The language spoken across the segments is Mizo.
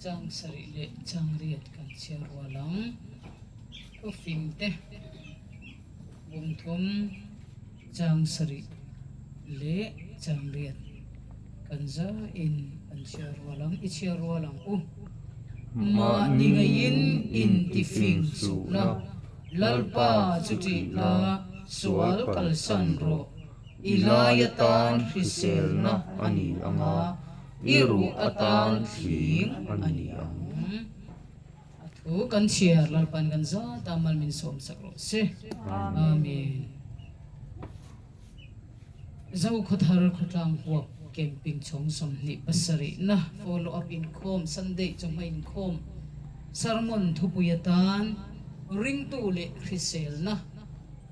Chang sarih leh chang riat kan chhiar rual ang. Thufing te bungthum chang sarih leh chang riat kan zaiin kan chhiar rual ang. I chhiar rual ang u. Mahni ngeiin intifing suh la, Lalpa chu ṭih la, sual kalsan rawh. I lai atan hriselna a ni ang a, i ruh atan thling a ni ang. A thu kan chhiar Lalpan kan zat a, mal min sawmsak rawh se. Amen. Zokhawthar khawtlang huap camping chhawng 27 na follow up inkhawm Sunday chawhma inkhawm sermon thupui atan ringtu leh hriselna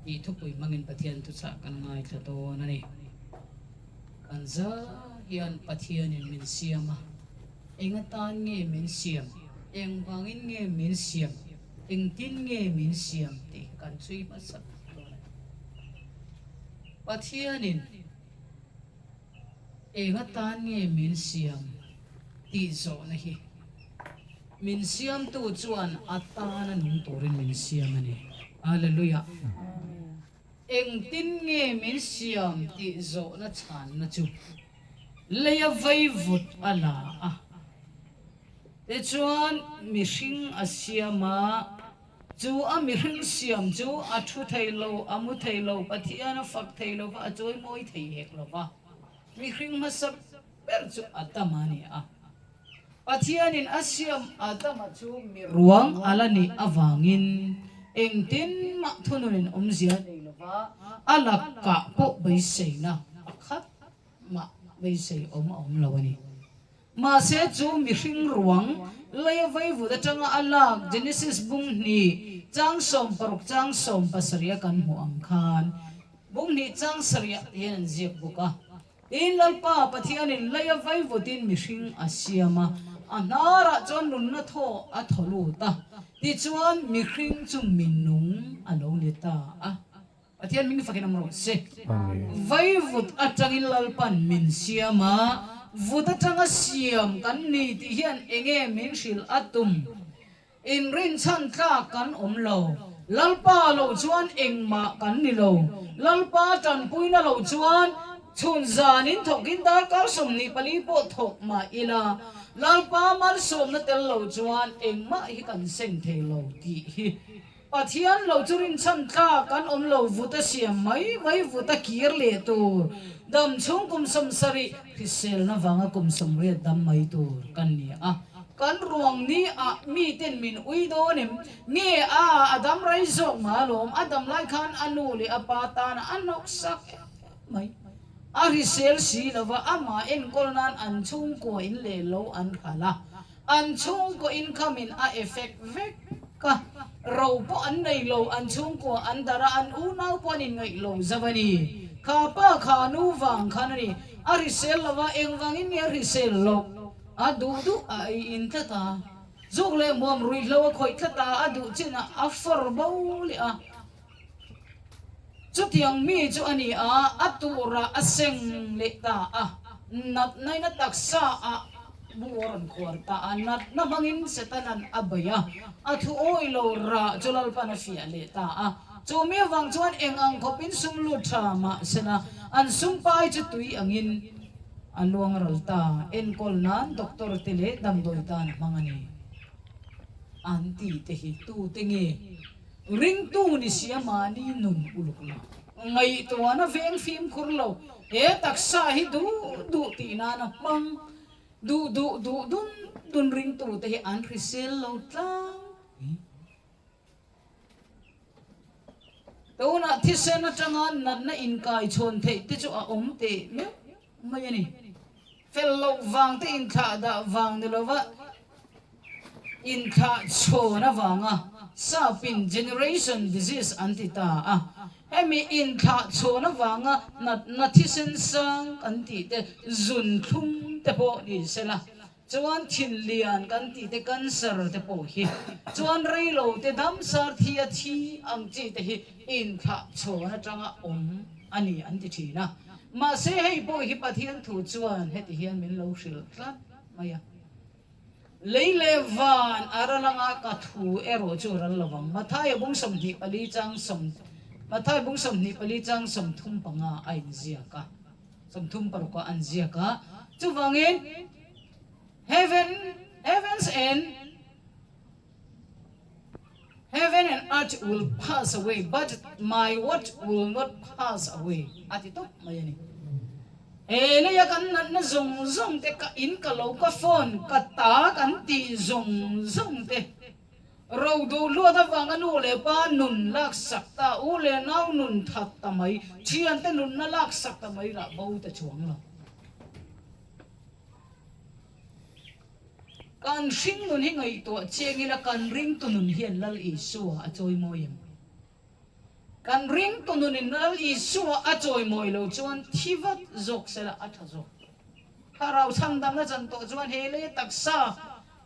Tih thupui hmangin Pathian thuchah kan ngaithla dawn a ni. Kan za hian Pathianin min siam a, eng atan nge min siam, eng vangin nge min siam, engtin nge min siam tih hi kan chhui hmasa dawn a ni. Pathianin eng atan nge min siam tih zawhna hi Min siamtu chuan a tana nung turin min siam a ni. Hallelujah! Engtin nge min siam tih zawhna chhanna chu leia vaivut a la a. Tichuan mihring a siam a, chu a mihring siam chu a thu thei lo, a mu thei lo, Pathian a fak thei lo va, a chawimawi thei hek lo va. Mihring hmasa ber chu Adama a ni a. Pathianin a siam Adama chu mi ruang a la nih avangin engtin mah thununin awmzia nei lova a lakah pawh beiseina pakhat mah beisei awm a awm lo a ni. Mahse chu mihring ruang leia vaivut atanga a lak Genesis bung hnih chang 16 chang 17 a kan hmuh ang khan bung hnih chang sarih ah hian an ziak bawk a. Tin, Lalpa Pathianin leia vaivutin mihring a siam a, a hnarah chuan nunna thaw a thaw lut a, tichuan mihring chu minung a lo ni ta a. Pathian hming fakin awm rawh se. Vaivut atangin Lalpan min siam a, vut atanga siam kan ni tih hian enge min hrilh a tum? Inrinchhan tlak kan awm lo. Lalpa lo chuan engmah kan ni lo. Lalpa tanpuina lo chuan chhun zanin thawkin darkar 24 pawh thawk mah ila, Lalpa malsawmna tel lo chuan engmah hi kan seng thei lo tih hi Pathian lo chu rinchhan tlak kan awm lo vut a siam mai mai vut a kir leh tur dam chhung kum 70 hriselna vanga kum 80 dam mai tur kan ni a. Kan ruang ni ah mi ten min ui dawn em? Nge a, a dam rei zawk ma alawm, a dam lai khan a nu leh a pa tana a hnawk sak em mai. A hrisel si lova amah enkawl nan an chhungkua in leh lo an hral a, an chhungkaw income in a effect vek a, ro pawh an nei lo, an chhungkua an darh a, an unau pawh an inngaih lo zo a ni. Kha pa kha nu vang khan a ni, a hrisel lova engvangin nge a hrisel loh? A duh duh a ei in tlat a, zuk leh hmuam ruihhlo a khawih tlat a, a duh chin ah a fawr bo leh a. Chutiang mi chu a ni a, a turah a seng leh ta a, natnaina taksa ah bu a rawn khuar ta a, natna hmangin Setanan a bei a, a thu awih lo rah chu Lalpan a fiah leh ta a. Chu mi avang chuan eng ang khawpin sum lut tha mah sela, an sum pai chu tui angin A luang ral ta, enkawl nan doctor te leh damdawi tan a hmang a ni. An ti te hi tu te nge ringtu ni sia mahni nun uluk lo, ngaihtuahna veng fimkhur lo, he taksa hi duh duh tih nana hmang, duh duh duh dun dun ringtu te hi an hrisel lo tlangpui. Tunah thisen atanga natna inkai chhawn theih te chu a awm teh meuh mai a ni. Fel loh vang te inthlah dah vang ni lova inthlah chhawn avanga sapin generation disease an ti ta a. Hemi inthlah chhawn avanga natna thisen sang kan tih te zun thlum te pawh ni sela Chuan thinlian kan tih te cancer te pawh hi chuan reilo te dam sar thi a thi ang chi te hi inthlah chhawn atanga awm a ni an ti thin a. Mahse hei pawh hi Pathian thu chuan heti hian min lo hrilh tlat mai a. Lei leh van a ral anga ka thu erawh chu ral lo vang. Mathaia bung 24 chang sawm Mathaia bung 24 chang 35 a inziak a, 36 a an ziak a. Chuvangin heaven heavens and Heaven and earth will pass away but my word will not pass away a ti tawp mai a ni. He leia kan natna zawng zawng te, ka in ka lo ka phone ka ta kan tih zawng zawng te, ro duh hluat avanga nu leh pa nun laksak ta, u leh nau nun that ta mai, thiante nunna laksak ta mai lah bo ta chuang lo. Kan hring nun hi ngaihtuah chiang ila kan ringtu nun hian Lal Isua a chawimawi em? Kan ringtu nunin Lal Isua a chawimawi lo chuan thi vat zawk sela a tha zawk. Thlarau chhandamna chan tawh chuan he lei taksa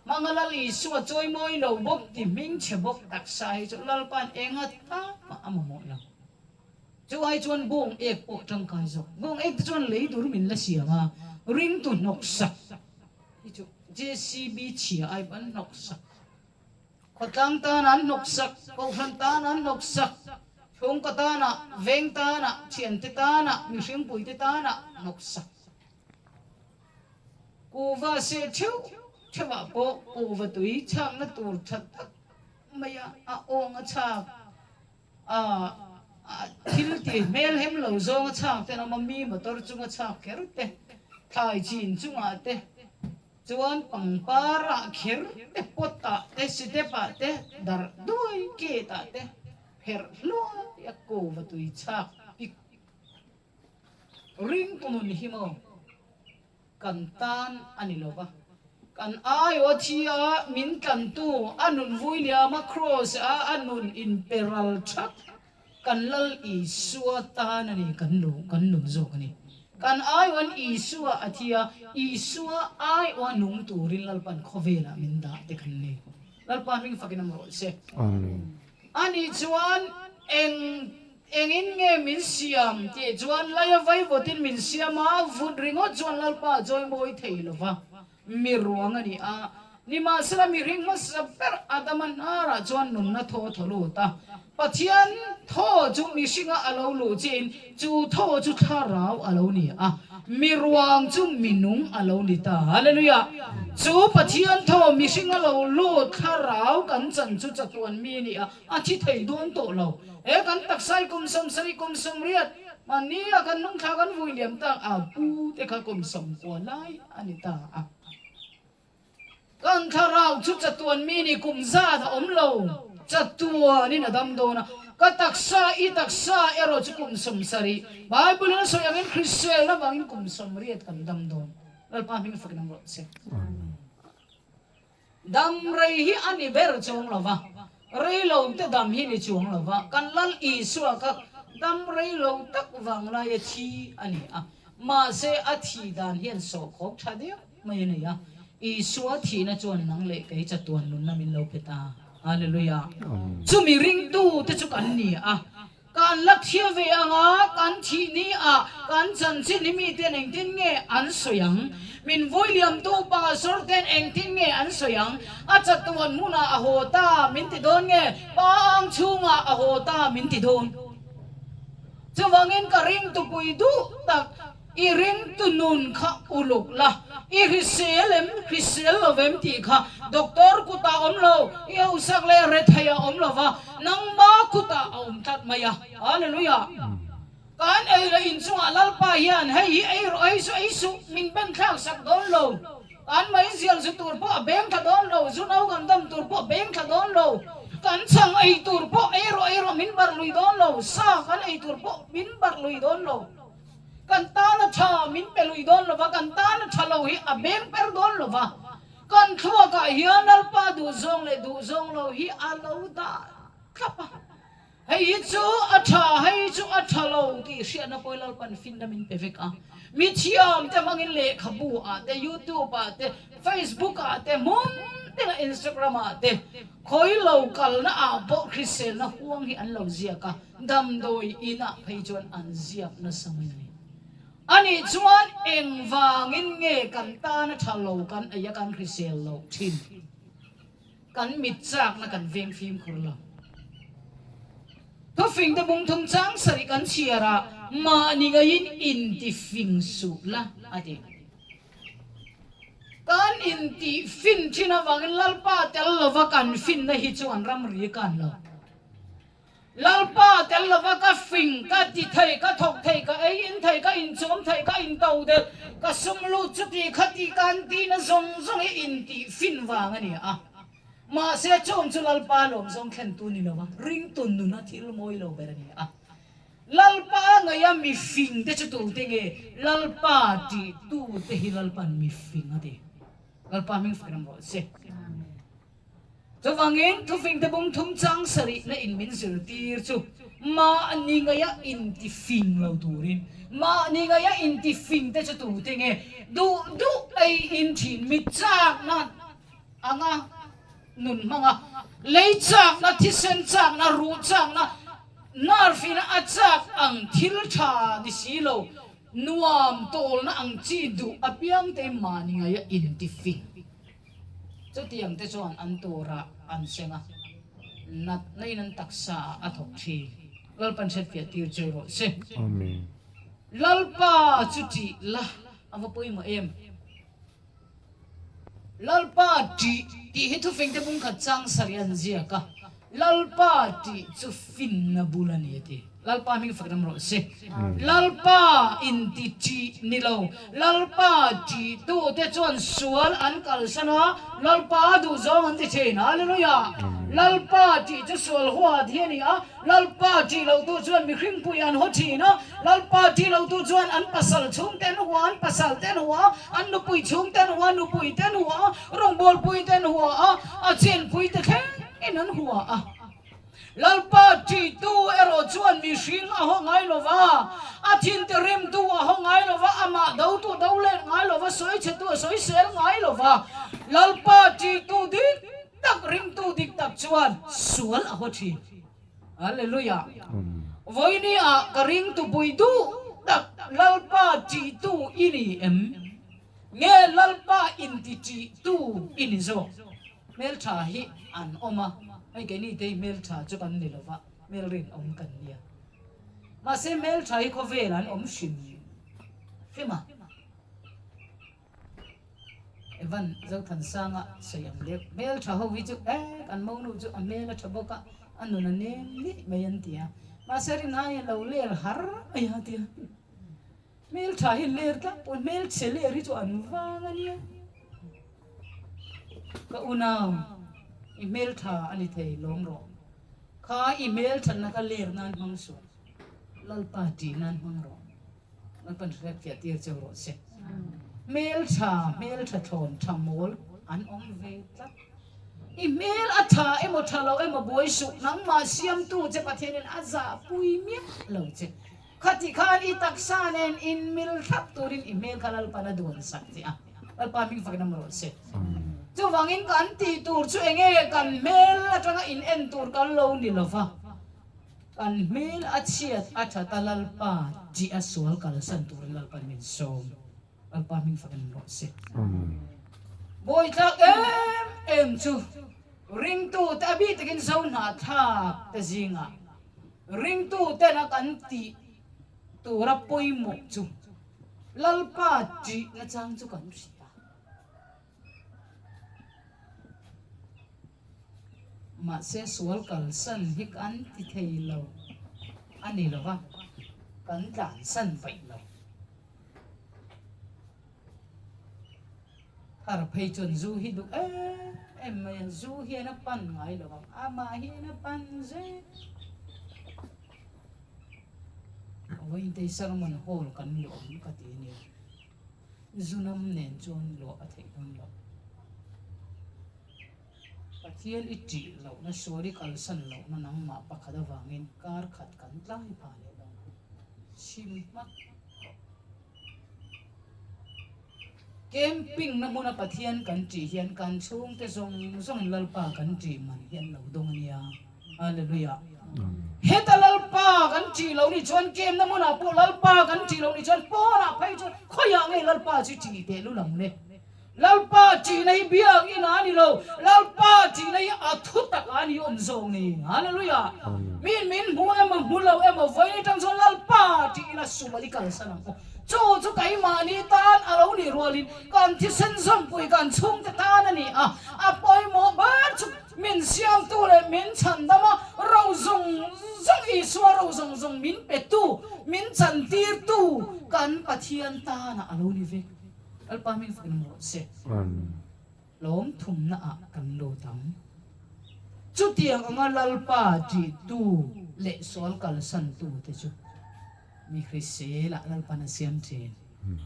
hmanga Lal Isua chawimawi lo bawk ti hmingchhe bawk taksa hi chu Lalpa'n enga tak mah a mamawh lo. Chu ai chuan bawng ek pawh tangkai zawk. Bawng ek te chuan lei dur min la siam a, ringtu hnawksak hi chu JCB chhia ai pawh an hnawksak. Khawtlang tan an hnawksak, Kohhran tan an hnawksak, chhungkaw tanah, veng tanah, thiante tanah, mihringpuite tanah hnawksak. Kuhva seh theuh theuhah pawh kuhva tui chhakna tur tha tak maia a awng a chhak. A thil ti hmel hem lo zawnga chhak ten awm a, mi motor chunga chhak kher te, thlai chin chungah te, chuan pangpar ah kher te, pot ah te, sitep ah te, darh duai gate ah te pherh hluai a ko va tui chhak pik ring tu nun hi maw. Kan tan a ni lo va. Kan aiaw thi a min tlantu a nun vui liam a kraws a a nun inpe ral thak kan Lal Isua tan a ni kan lu kan nun zawk a ni. Kan aiawn Isua a thi a, Isua aiaw nung turin Lalpan khawvelah min dah te kan ni. Lalpa hming fakin awm rawh se. Amen. Ani chuan eng Engin nge min siam tih chuan laia vaivawtin min siam a, vut ringawt chuan Lalpa a chawimawi thei lo va, mi ruang a ni a. Nimahsela mihring hmasa ber Adama hnarah chuan nunna thaw thaw lut a, Pathian thaw chu mihringa a lo luh chiin chu thaw chu thlarau a lo ni a, mi ruang chu minung a lo ni ta. Hallelujah! Chu Pathian thaw mihringa lo lut thlarau kan chan chu chatuan mi ni a, A thi thei dawn tawh lo. He kan taksai kum 70 kum 80 mahni a kan hnungthla kan vui liam tak a pu te kha kum 90 lai a ni ta a. Kan thlarau chu chatuan mi ni kum zat a awm lo, chatuan in a dam dawn a. Ka taksa i taksa erawh chu kum 70. Bible in a sawi angin hriselna vangin kum 80 kan dam dawn. Lalpa hming fakin awm rawh se. Dam rei hi a ni ber chuang lo va, rei lo te dam hi ni chuang lo va, kan Lal Isua kha dam rei lo tak vang laia thi a ni a, mahse a thih dan hian sawhkhawk tha deuh mai a nei a, Isua thihna chuan nang leh kei chatuan nunna min lo pe ta. Hallelujah! Chumi ringtute chu kan ni a. Kan la thia ve ang a, kan thih ni ah kan chanchin hi miten engtin nge an sawi ang? Min vui liamtu pastor ten engtin nge an sawi ang? A chatuan hmunah a haw ta min ti dawn nge? Pa ang chhungah a haw ta min ti dawn? Chuvangin ka ringtupui duh tak I ringtu nun kha uluk la, i hrisel em, hrisel lo vem tih kha doctor kutah awm lo, i hausak leh rethei a awm lo va, nangma kutah a awm tlat mai a. Hallelujah! Kan ei leh inchungah Lalpa hian hei hi ei rawh, hei chu ei suh, min ben thlak sak dawn lo, kan meizial zu tur pawh a beng thla dawn lo, zu no kan dam tur pawh a beng thla dawn lo, kan chhang ei tur pawh ei rawh, ei rawh min barh lui dawn lo, sa kan ei tur pawh min barh lui dawn lo. Kan tana tha min pe lui dawn lova, kan tana tha lo hi a beng per dawn lova, kan thluakah hian Lalpa duhzawng leh duhzawng lo hi a lo dah thlap a. Hei hi chu a tha, hei hi chu a tha lo tih hriatna pawh hi Lalpa'n finna min pe vek a. Mi thiam te hmangin lehkhabu ah te, youtube ah te, facebook ah te, hmun tinah instagram ah te, khawi lo kalna ah pawh hriselna huang hi an lo ziak a. Damdawi inah phei chuan an ziak nasa mai a ni. Anih chuan engvangin nge kan tana tha lo kan ei a kan hrisel loh thin? Kan mit chakna kan veng fimkhur lo. Thufing te bungthum chang sarih kan chhiar ah mahni ngaiin intifing suh la a ti. Kan intihfin thin avangin Lalpa tel lova kan finna hi chuan ramri kan lo. Lalpa tel lova ka fing, ka ti thei, ka thawk thei, ka ei in thei, ka inchawm thei, ka into del, ka sum lut chuti khati kan tihna zawng zawng hi intih fin vang a ni a. Mahse chung chu Lalpa lawmzawng thlentu ni lova ringtu nuna thil mawi lo ber a ni a. Lalpa ngaia mi fing te chu tute nge? Lalpa tihtu te hi Lalpa'n mi fing a ti. Lalpa hming fak ram rawh se. Chuvangin, thufingte bung thum chang sarihna in min zirtir chu mahni ngaia intifing lo turin, mahni ngaia intifing te chu tute nge duh duh ei in thin mi chakna anga nun hmanga lei chakna, thisen chakna, ruh chakna, narfina a chak ang thil tha ni si lo, nuam tawlna ang chi duh apiangte mahni ngaia intifing. Chutiang te chuan an turah an seng a, natna in an taksa ah a thawk thin. Lalpan hriatfiah tir che rawh se. Amen. Lalpa chu ṭih la a va pawimawh em? Lalpa ṭih tih hi thufing te bungkhat chang sarih an ziak a, Lalpa tih chu finna bul a ni a ti. Lalpa hming fak ram rawh se. Lalpa inti tih ni lo. Lalpa tihtute chuan sual an kalsan a, Lalpa duhzawng an ti thin. Hallelujah! Lalpa tih chu sual huat hi a ni a, Lalpa tih lohtu chuan mihring pui an haw thin a, Lalpa tih lohtu chuan an pasal chhungte an hua, an pasal te an hua, an nupui chhungte an hua, nupui te an hua, rawngbawlpui te an hua a, a chenpui te thleng in an hua a. Lalpa ṭihtu erawh chuan mihring a haw ngai lo va, a thinte rimtu a haw ngai lo va, amah dotu do let ngai lo va, sawichhetu a sawisel ngai lo va. Lalpa ṭihtu dik tak, ringtu dik tak chuan sual a haw ṭhin. Hallelujah! Vawiini ah ka ringtu pui duh tak Lalpa ṭihtu i ni em? Nge Lalpa inti ṭihtu i ni zawk? Hmelṭha hi an awm a, hei keini te hi hmelṭha chu kan ni lo va, hmel rinawm kan nia. Mahse hmelṭha hi khawvel an awm hrim hrim a. Evan Zothansanga sawi ang deuh, hmelṭha ho hi chu eh kan monu chu a hmel a ṭha bawk a, a nun a nem nih mai an ti a. Mahse rinhai a lo ler har mai a tia. Hmelṭha hi ler tlak pawh hmelchhe ler hi chu an vang a nia. Ka unau, i hmelṭha a ni thei lawm rawh. Kha i hmelṭhatna kha ler nan hmang suh. Lalpa ṭih nan hmang rawh. Lalpan hriatfiah tir cheu rawh se. Hmelṭha, hmelṭha thlawn ṭha mawl an awm ve tlat. I hmel a ṭha emaw ṭha lo emaw buai suh, nangmah siamtu che Pathianin a zahpui miah lo che. Khati khan i taksa nen inmil thlap turin i hmel kha Lalpan a duan sak che a, Lalpa hming fakin awm rawh se. Chuvangin kan tih tur chu eng nge kan hmel atanga in en tur kan lo ni lo va, kan hmel a chhiat a that a Lalpa tih a sual kalsan turin Lalpan min sawm. Lalpa hming fakin awm rawh se. Bawitlak em em chu ringtute a bik takin Zohnahthlak te zingah Ringtu tena kan tih tura pawimawh chu Lalpa tih nachang chu kan hria. Mahse sual kalsan hi kan ti thei lo a ni lo va, kan tlansan vaih lo. Thar phei chuan zu hi duh em em mai a, zu hian a pan ngai lo ang, amah hian a pan zel. Vawiintei sermon hall kan luah awm ka ti ania, zu nam nen chuan luah a theih dawn loh. Pathian i ṭih lohna, sual i kalsan lohna nangmah pakhat avangin kar khat kan tlai phah leh dawn. Chhim hmak rawh. Camping na hmuna Pathian kan ṭih hian kan chhungte zawng zawngin Lalpa kan ṭih man hi an lo dawng a nia. Hallelujah. Heta Lalpa kan ṭih lo nih chuan kemna hmunah pawh Lalpa kan ṭih lo nih chuan pawnah phei chuan khawiah nge Lalpa chu ṭih teh lul ang le? Lalpa ṭihna hi biakinn a ni lo, Lalpa ṭihna hi a thu tak a ni awm zawk ni. Hallelujah! Min min hmu emaw hmu lo emaw vawiin aṭang chuan Lalpa ṭihna sual i kalsan ang u. Chu chu keimahni tan a lo nih rualin kan thisen zawmpui kan chhungte tan a ni a, a pawimawh ber chu min siamtu leh min chhandama ro zawng zawng Isua ro zawng zawng min petu, min chantirtu kan Pathian tanah a lo ni vek. Lalpa hming fak in rawh se. Lawm thumna ah kan lut ang. Chutiang anga Lalpa ṭihtu leh sual kalsantu te chu mi hrisel ah Lalpan a siam ṭhin.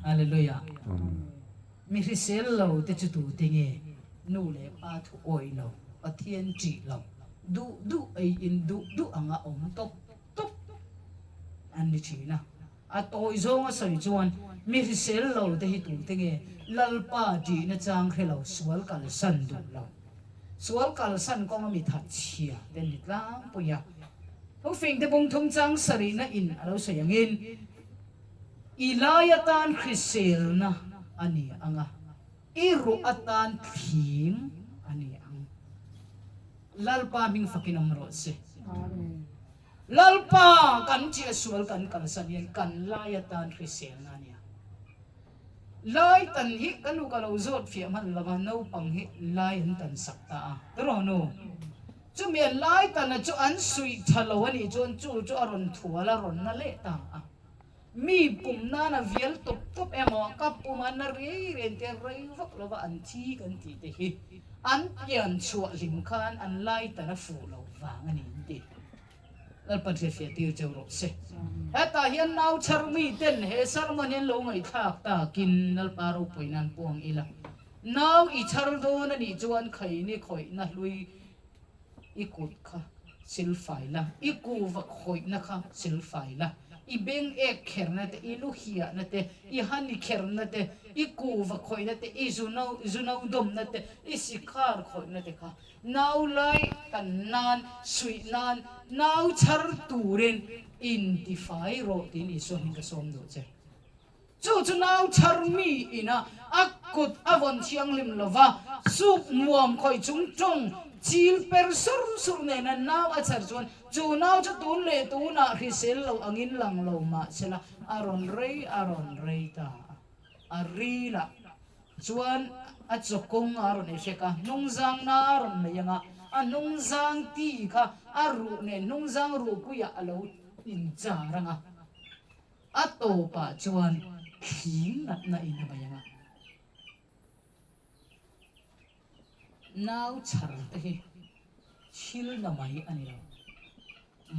Hallelujah. Mi hrisel lo te chu tute nge? Nu leh pa thu awih lo, Pathian ṭih lo, duh duh ei in duh duh anga awm tawp tawp an ni ṭhin a. A tawi zawng a sawi chuan, Mi hrisel lo te hi tute nge Lalpa ṭihna chang hre lo, sual kalsan duh lo. Sual kalsan kawnga mi that chhia te an ni tlangpui a. Thufing te bung thum chang sarihna in a lo sawi angin, I lai atan hriselna a ni ang a, i ruh atan thling a ni ang. Lalpa hming fakin awm rawh se. Lalpa kan chiah sual kan kalsan hian kan lai atan hriselna a nia. Lai tan hi ka nu ka lo zawt fiah hman lova naupang hi lai an tan sak ta a, tiraw nu? Chumi an lai tana chu an suih tha lo a nih chuan chu chu a rawn thual a rawn na leh ta a. Mi pum nana vial tawp tawp emaw ka pum a na riai riai te rei vak lova an thi kan tih te hi an pian chhuah hlim khan an lai tan a fuh lo vang a ni an ti. Lalpan hriatfiah tir cheu rawh se. Hetah hian nau chhar mi ten he sermon hi an lo ngaihthlak takin Lalpa ropui nan puang ila. Nau i chhar dawn a nih chuan khaini khawihna hlui I kut kha silfai la, i kuva khawihna kha silfai la, i beng ek kherna te, i lu hiahna te, i hani kherna te, i kuva khawihna te, i zuno zuno dawmna te, i sikhar khawihna te kha nau lai tan nan, suih nan, nau chhar turin intifai rawh tiin Isua hming ka sawm duh che. Chu chu nau chhar mi ina a kut a vawn thianghlim lo va, suk muam khawih chung tawng chil per sur sur nena nau a chhar chuan chu nau chu tun leh tunah hrisel lo angin lang lo mah sela a rawn rei a rawn rei ta a. A rilah chuan a chawkawng a rawn ehrek a, hnungzang na a rawn nei anga a hnungzang ti kha a ruh nen hnungzang ruhpuiah a lo inchar anga. A tawpah chuan thling natna in a bei ang a. Nau chhar te hi thil na mai a ni lo.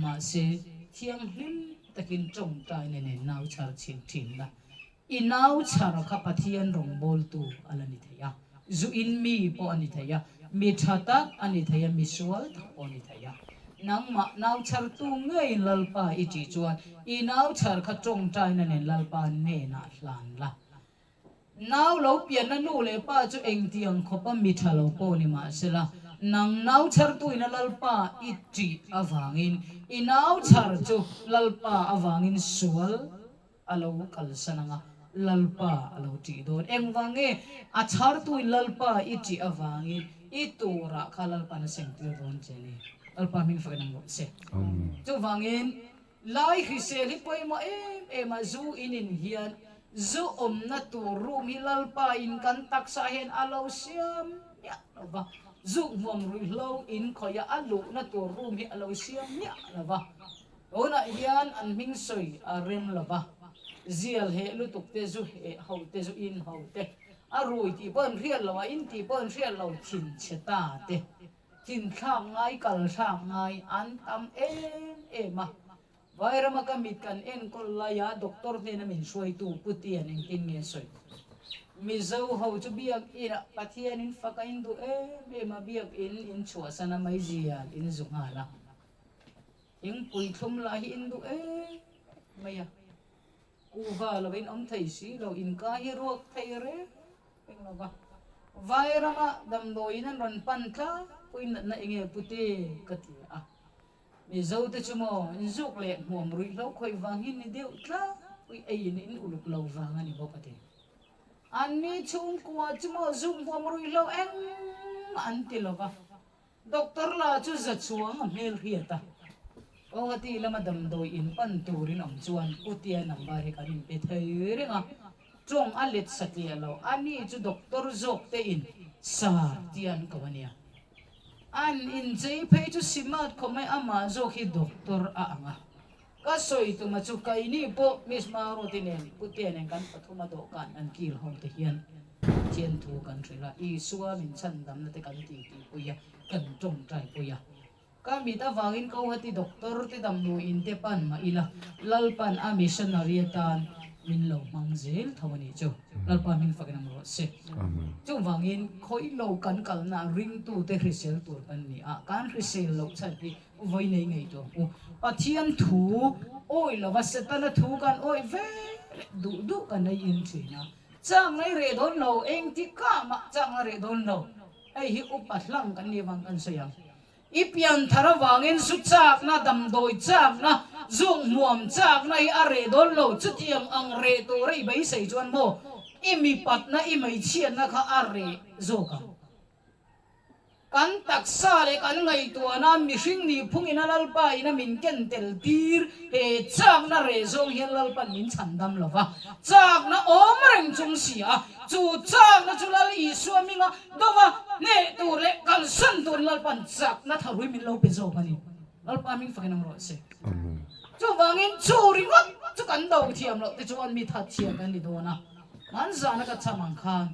Mahse, thianghlim takin tawngtaina nen nau chhar chhin thin la, i nau chhar kha Pathian rawngbawltu a la ni thei a, zu in mi pawh a ni thei a, mi tha tak a ni thei a, mi sual tak pawh a ni thei a. Nangmah nau chhartu ngei Lalpa i tih chuan i nau chhar kha tawngtaina nen Lalpa hnenah hlan la. Nau lo pianna nu leh pa chu engtiang khawpa mi tha lo pawh ni mahsela, nang nau chhartuina Lalpa i tih avangin i nau chhar chu Lalpa avangin sual a lo kalsan ang a, Lalpa a lo ṭih dawn. Engvang nge a chhartuin Lalpa i ṭih avangin i turah kha Lalpa'n a sengtir dawn che ni? Lalpa hming fakin ang rawh se. Chuvangin lai hrisel hi pawimawh em em a, zu in in hian zu awmna tur room hi Lalpa in kan taksa hian a lo siam miah lo va, zu hmuam ruihhlo in khawih a a luhna tur room hi a lo siam miah lo va. Tunah hian an hming sawi a rem lo va, zial heh lutuk te, zu heh ho te, zu in ho te, a rui tih pawh an hriat lo, a in tih pawh an hriat lo, thinchhe ta te, thinthlak ngai, kalthlak ngai an tam em em a. Vairama ka mit kan enkawl laia doctor hnena min hruaitu Pu Tian engtin nge sawi? Mizo ho chu biakinah Pathianin fak a induh em em a, biakin in chhuahsan a, meizial in zu nghal a. Thingpui thlum lah hi in duh em mai a, kuhva lo in awm thei si lo, inka hi ruak thei reng reng lo va. Vairama damdawiin an rawn pan tlangpuiin natna enge pute ka ti a. Mizo te chu maw inzuk leh hmuam ruihhlo khawih vang hi ni deuh tlangpui eiin in uluk lo vang a ni bawk a ti. Anni chhungkua chu maw zuk hmuam ruihhlo engmah an ti lo va, Doctor la chu za chuang a hmel hriat a, Guwahati lama damdawi in pan turin awm chuan Putia number hi kan inpe thei reng a, tawng a let satliah lo, ani chu doctor zawk te in sar tia an ko a nia. An inchei phei chu smart khawp mai, amah zawk hi doctor a ang a. Ka sawi tuma chu keini pawh Miss Maruti nen Putea nen kan pathuma dawhkan an kil ho te hian Pathian thu kan hrilh a, Isua min chhandamna te kan titi pui a, kan tawngtai pui a. Ka mit avangin Guwahati doctor te damdawiin te pan mah ila Lalpan a missionary atan min lo hmang zel tho a nih chu. Lalpa hming fakin ang rawh se. Chuvangin khawih lo kan kalna ringtute hrisel tur kan ni a, kan hrisel loh chhan hi vawi nei ngei tur ang u. Pathian thu awih lova Setana thu kan awih ve leh duh duh kan ei in thin a, chak ngai reh dawn lo, engtikah mah chak ngai reh dawn lo. Hei hi upa hlang kan nih avang kan sawi ang. I pian thar avangin su chakna, damdawi chakna, zuk hmuam chakna hi a reh dawn lo. Chutiang ang reh tura i beisei chuan maw i mipatna, i hmeichhiatna kha a reh zawk ang. Kan taksa leh kan ngaihtuahna mihring nih phungin a Lalpa ina min ken tel tir he chakna reh zawng hian Lalpa'n min chhan dam lo va, chakna awm reng chung si a, chu chakna chu Lal Isua hminga Dova hneh tur leh kalsan turin Lalpa'n chakna tharui min lo pe zawk a ni. Lalpa hming fakin ang rawh se. Chuvangin chu ringawt chu kan do thiam loh te chuan mi that chhia kan ni dawn a. Hman zana ka cham ang khan,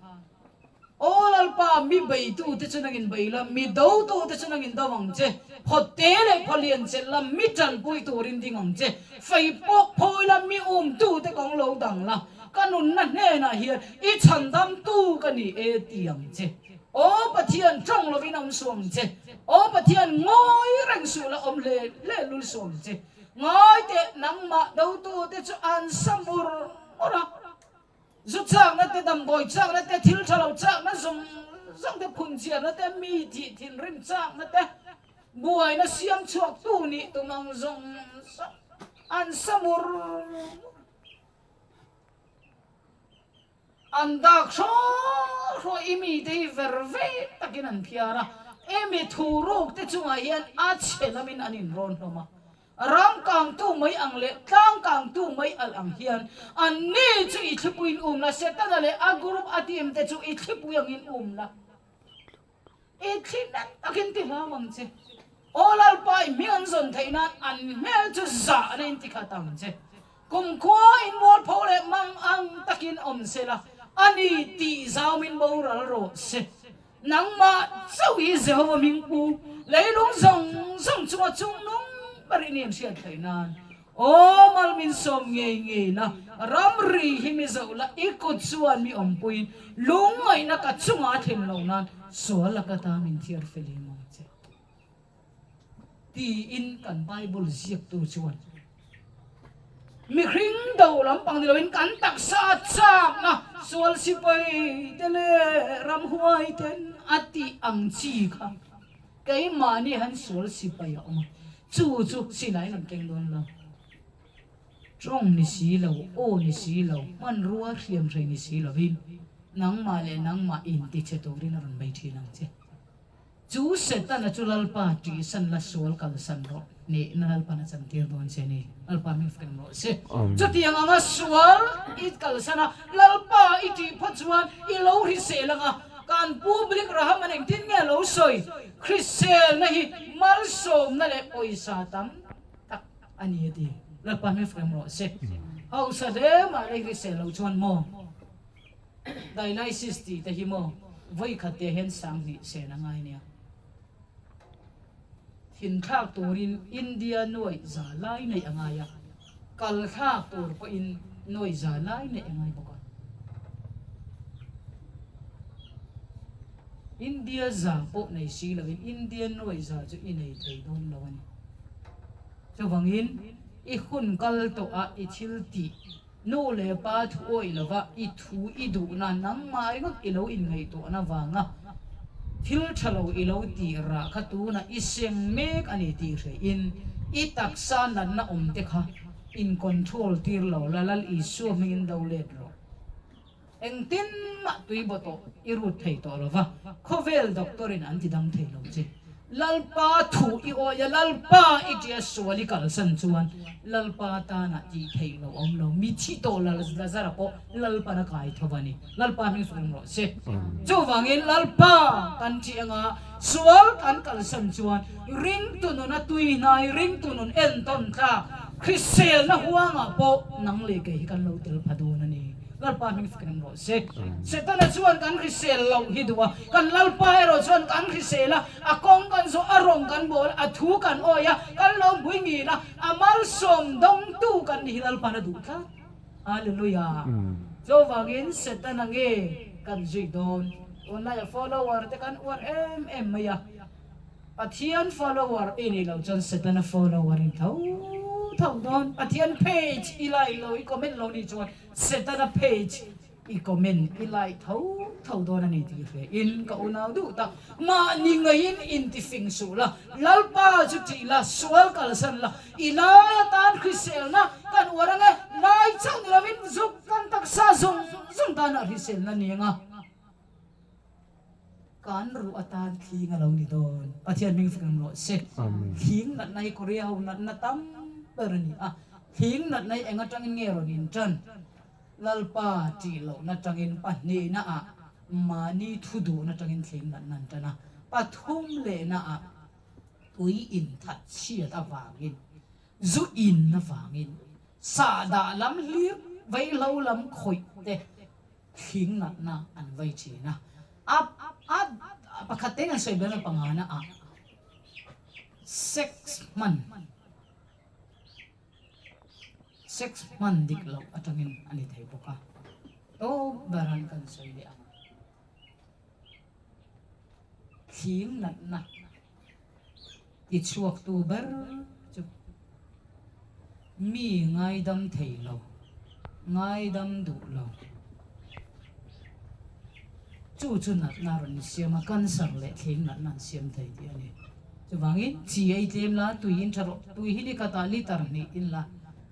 Aw Lalpa, mi beitu te chu nangin bei la, mi dotu te chu nangin do ang che. Phawte leh phawlian chelh la, mi tanpui turin ding ang che. Fei pawh phawi la, mi umtu te kawng lo dang la. Ka nunna hnenah hian i chhandamtu ka ni e ti ang che. Aw Pathian, tawng lovin awm suh ang che. Aw Pathian, ngawi reng suh la, awm hle hle lul suh ang che. Ngawi teh, nangmah dotute chu an sa mur mur a. Zu chakna te, damdawi chakna te, thil tha lo chakna zawng zawng te, phunchiarna te, mi thih thinrim chakna te, buaina siam chhuaktu nih tum ang zawng zawng an sa mur mur. An dak hraw hraw i mite hi ver ve takin an phiar a, emi thu ruk te chungah hian a chhe lamin an inrawn hlawm a. Ram kangtu mai ang leh tlang kangtu mai alh ang hian anni chu i thlipuiin um la, Setana leh a group a team te chu i thlipui angin um la. I thli nat takin ti hlau ang che. Aw Lalpa, i hming an zawn theih nan an hmel chu zahna in ti khat ang che. Kumkhua in mualpho leh mang ang takin awm se la, a ni tih zaumin boral rawh se. Nangmah chauh hi Jehova hming pu, leilung zawng zawng chunga chungnung ber i nen hriat theih nan. Aw mal min sawm ngei ngei la, ramri hi mi zoh la, i kut chuan mi awmpuiin lungngaihna ka chungah a thlen lo nan sual laka ta min thiar fel hi maw che? Tiin kan Bible ziaktu chuan mihring do lampang ni loin kan taksa chakna sual sipai te leh ramhuai ten a tih ang chi kha Keimahni han sual sipai a awm a, chu chu silaiin an keng dawn lo. Tawng ni si lo, aw ni si lo, hmanrua hriamhrei ni si lovin nangmah leh nangmah intichhe turin a rawn bei thin ang che. Chu Setana chu Lalpa ṭihsan la sual kalsan rawh, hnehna Lalpan a chantir dawn che a ni. Lalpa hming fak rawh se. Chutiang anga sual i kalsan a, Lalpa i ṭih phawt chuan i lo hrisel ang a, Kan Pu Billy Graham an engtin nge lo sawi? Hriselna hi malsawmna leh pawisa tam tak a ni a ti. Lalpa hming fak rawh se. Hausa hle mah leh hrisel lo chuan maw dialysis tih te hi maw vawikhat te hian 2000 sen a ngai nia. Thinthlak turin India nuaih za lai neih a ngai a, kal thlak tur pawhin nuaih za lai neih a ngai bawk a. India za pawh nei si lovin India nuaih za chu i nei thei dawn lo a ni. Chuvangin i hun kal tawh a i thil tih nu leh pa thu awih lova i thu i duhna nangmah ringawt i lo inngaihtuahna vanga. Thil tha lo i lo tih rah kha tunah i seng mek a ni tih hrehin i taksa natna awm te kha in control tir lo la, Lal Isua hmingin do let rawh. Engtin mah tui baw tawh i rut thei tawh lo va, khawvel doctor in an ti dam thei lo che. Lalpa thu i awih a, Lalpa i tia sual i kalsan chuan Lalpa tanah tih theih loh awm lo. Mi thi tawh Lazara pawh Lalpan a kai tho a ni. Lalpa hming fak rawh se. Chuvangin Lalpa kan tih anga sual kan kalsan chuan ringtu nuna tui hnai, ringtu nun entawn tlak, hriselna huangah pawh nang leh kei hi kan lo tel pha dawn a ni. Lalpa hming fak rawh se. Setana chuan kan hrisel loh hi duh a, kan Lalpa erawh chuan kan hrisel a, a kawng kan zawh, a rawng kan bawl a, a thu kan awi a, kan lo bui ngil a, a malsawm dawngtu kan ni hi Lalpa'n a duh tlat. Hallelujah! Chuvangin Setana nge kan zui dawn? Tunlaiah follower te kan uar em em mai a. Pathian follower i nih loh chuan Setana follower i ni tho tho dawn. Pathian page i like lo, i comment lo nih chuan Setana page i comment, i like tho tho dawn a ni tih hre in ka unau duh tak. Mahni ngaiin intifing suh la, Lalpa chu tih la, sual kalsan la, i lai atan hriselna kan uar ang e, lai chauh ni lovin zuk kan taksa zawng zawng tanah hriselna ni ang a. Kan ruh atan thling a lo ni dawn. Pathian hming fak rawh se. Thling natna hi Korea ho natna tam ber a ni a. Thling natna hi eng atangin nge rawn intan? Lalpa tih lohna tangin pahnihna ah mahni thu duhna tangin thling natna an tan a. Pathum lehna ah tui inthat chhiat avangin, zu in avangin, sahdah lam hlir vaihlo lam khawih te Thing natna an vei thin a, a a pakhat te an sawi ber a pangana ah sex hman sex hman dik loh atangin a ni thei bawk a, tawp ber an kan sawi leh ang. Thing natna tichhuaktu ber chu mi ngaidam thei lo, ngaidam duh lo. Chu chu natna rawn insiam a, cancer leh thling natna an siam thei tih a ni. Chuvangin chi ei tlem la, tui in tha rawh. Tui hi nikhatah litre hnih in la.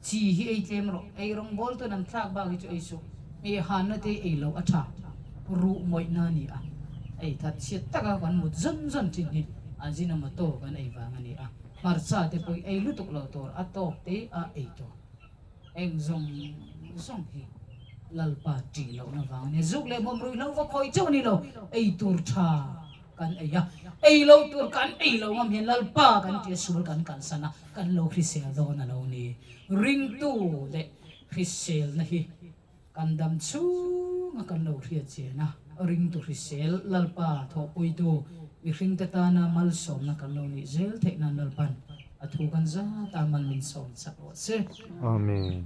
Chi hi ei tlem rawh, ei rawngbawl tun an thlak bak hi chu ei suh, hmeh hanna te ei loh a tha, ruh mawihna a ni a, ei that chhiat taka kan mut zawn zawn thin hi Ajinomoto kan ei vang a ni a, hmarcha te pawh ei lutuk lo tur a tawk te a ei tur, eng zawng zawng hi Lalpa tih lohna vang a ni, zuk leh bawm ruihhlo va khawi chauh a ni lo, ei tur tha kan ei a, ei loh tur kan ei lo ngam hian Lalpa kan tia sual kan kalsan a, Kan lo hrisel dawn a lo ni. Ringtu leh hriselna hi kan dam chhunga kan lo hriat chian a, ringtu hrisel Lalpa thawhpuitu mihringte tana malsawmna kan lo nih zel theih nan Lalpan a thu kan zata mal min sawm chak rawh se. Amen.